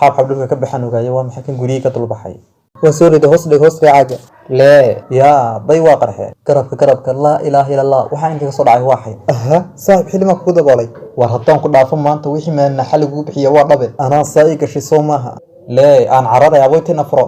Xaabxaab dhulka ka baxaan ogaaya. Waa maxay kan guriyey ka dulbaxay? Waan soo riday. Hoos dhig, hoos dhig caaga. Lee yaa day, waa qarxe. Garabka, garabka! Laa ilaaha illa Allah, waxaa inta ka soo dhacay waa xay? Aha saaxib, xilimaa kugu daboolay. War haddaan ku dhaafo maanta, wixii meelna xal kugu bixiya waa dhabe. Anaa saa ii gashay soo maaha? Lee aan cararay aboytina furo.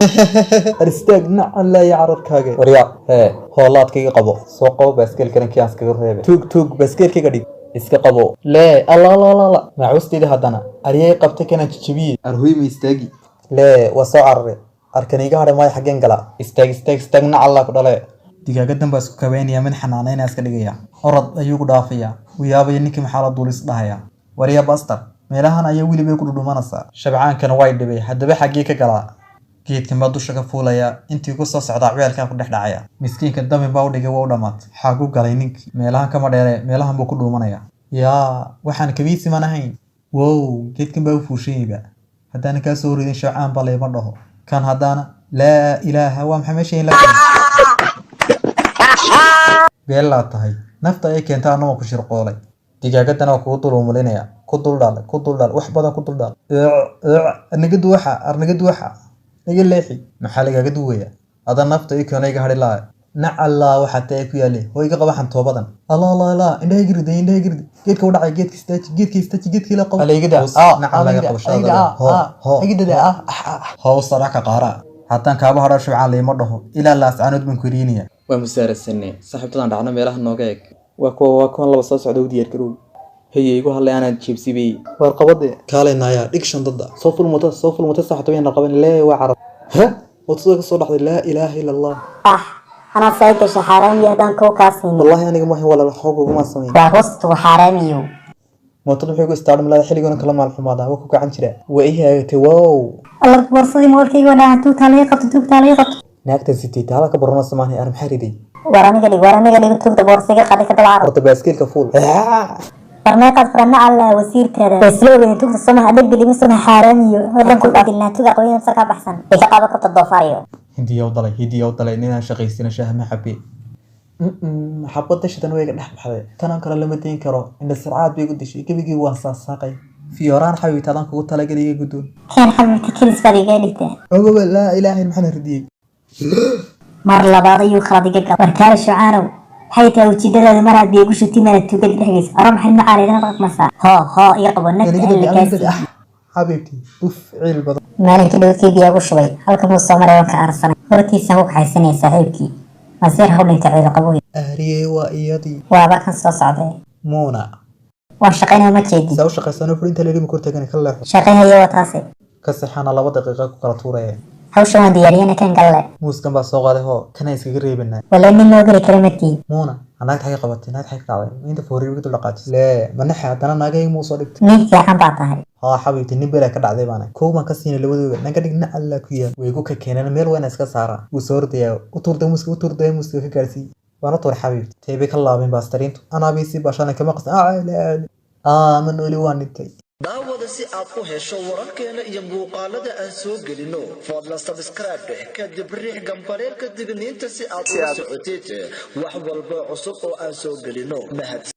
Aristaag nacalaya cararkaaga. Waryaa hee, hoolaadkaiga qabo, soo qabo baaskeelkan kii aan iskaga reebay. Tuug, tuug, baaskeelkaiga dhig, iska qabo. Lee, alla alla alla alla, macuusteyda haddana aryay qabtay kanaan jijibiyey. Arhoy ma istaagi? Lee, waa soo cararay. Arkan iga hadhay maayo. Xaggeen galaa? Istaag, istaag, istaag, nacallaa ku dhale. Digaagadan baa isku kabeynaya, mid xanaanaynaya iska dhigaya. Orod ayuu ku dhaafaya. Uu yaabaya ninkii, maxaa la duulis dhahaya? Warya bastar, meelahan ayaa welibay ku dhudhumanaysaa. Shabcaankana way dhibay. Haddaba xaggee ka galaa? Geedkan baa dusha ka fuulaya. Intii ku soo socdaa ceelkaa ku dhex dhacaya. Miskiinka dami baa u dhigay, waa u dhammaatay. Xagu galay ninkii? Meelahan kama dheere, meelahan buu ku dhuumanaya. Yaa, waxaan kabiisi man ahayn. Wow, geedkan baa u fuushanyayba. Haddaanan kaa soo ridin, shabcaan baa layma dhaho. Kan haddaana, laa ilaaha, waa maxay meesha in la beellaa tahay? Nafta ay keenta anna waan ku shirqoolay. Digaagadana waa kugu dul umulinaya. Ku duldhal, ku duldhal, wax badan ku duldhal. Naga duwaxa, arnaga duwaxa, naga leexi. Maxaa lagaaga duwaya? Ada nafta ii keeno, iga hadhi laa. Nacallaa, waxaa taa ku yaale. Hoo, iga qaba xantoobadan. Allah Allah Allah, indhaha girida, indhaha girida. Geedka u dhacay, geedka istaaji, geedka istaaji, geedka ila qabo. Alegida nacallaa qabashada. Ho ho ho, saraka qaara. Haddaan kaaba hadho, shibcaan layma dhaho. Ilaa laascaanood baan ku riinaya. Waa musaarasanne saaxiibtadan dhacno. Meelaha nooga eg waa kuwa, waa kuwan laba soo socda. U diyaar garow. Heye, igu hadlay anaan jeebsibey. Waar qabade, kaalay. Naaya, dhig shandada. Soo ful mootada, soo ful mootada. Saaxiibta qaban. Lee, waa carab. Ha, mootada ka soo dhacday. Laa ilaaha illa Allah. Ah, anaa saa gasha xaaraamiyo, haddaan kow kaa siinin. Wallaahi aniga maahin walaal, xoog uguma samayn. Waa hostu xaaraamiyo. Mootada maxay ku istaadhmi lahaa? Xilligan kala maal xumaadaa waa ku gacan jira. Waa ii haagatay, wow. Alla, boorsadii moolkayga wadhaa! Tuugtaa laga qabto, tuugtaa laga qabto! Naagtan sitay taala ka barano samaanay. Ar, maxaa riday? War aniga dhig, war aniga dhig. Tuugta boorsiga qadhi ka daba carab. Horta baaskiilka fuul. War meeqaad furan? Nacalla wasiirkeeda way isla ogeyn. Tuugta somaha dhegdhig somaha xaaraamiyo wadan ku dilnaa. Tuuga qoyna ka baxsan iga qabo kabta doofaariyo. Hindiya u dalay, hindiya u dalay. Ninaan shaqaysana shaah ma xabe. Xabadda shidan way iga dhex baxday. Tanaan kale lama dayn karo. Indha sircaad bay igu dishay. Gebigii waan saaqsaaqay. Fiyooraan xabiibti, adaan kugu talagalay, iga guddoon. Keen xabiibti, kelis baad iga dhigtaa. Ogoba, laa ilaaha, maxaan ridiyey? Mar labaad ayuu khalad iga gal. War kaale shucaanow, maxay tahay ujeedadaadu? Maraad biyo ku shubtay, maraad tuugada dhexgeysa. Aro, maxay nocaan idin dhaqmaysaa? Hoo hoo, iga qabo nafta alla kaasi. Xabiibti, uf, ciil badan. Maalinkii dhowkii biyaa ku shubay halka muu soo maray, waan ka aarsanay. Hortiisaan ku kaxaysanaya saaxiibkii masiir ha u dhintay ciil qaboy. Ahriyey, waa iyadii. Waaba kan soo socday. Muuna. Waan shaqaynaya, ma jeedid? Saa u shaqaysano fulinta leelima kortaagana ka leexo. Shaqaynaya, waa taase. Ka sexana 2 daqiiqa ku kala tuuraya. Hawshan waan diyaariyana, kan galle. Muuskan baa soo qaaday. Hoo, kana iskaga reebanaa. Wala nin loo geli kara matii. Muuna, naagta xagay qabatay? Naagta xagay ka dhacday? Inta fooriir dul dhaqaajis. Lee, manaxe haddana naagayga muu soo dhigtay? Nin fiican baa tahay. Haa xabiibti, nin belaa ka dhacday baana. Kow baan ka siinay labadooda. Naga dhig, nacalla ku yaal. Way ku ka keeneen meel weyna iska saaraa. Wuu soo ordayaa. U tuurday muuska, u tuurday muuska, ka gaarsiiyey. Waan u tuuray xabiibti. Teebay ka laabeen baastariintu. Anaa bay sii baashaana kama qasan. Aa, ma nooli, waan dhintay. Daawada, si aad u hesho wararkeena iyo muuqaalada aan soo gelino, fadlan subscribe dheh, kadib riix gambaleelka digniinta si aad ula socotid wax walba cusub oo aan soo gelino. Mahad.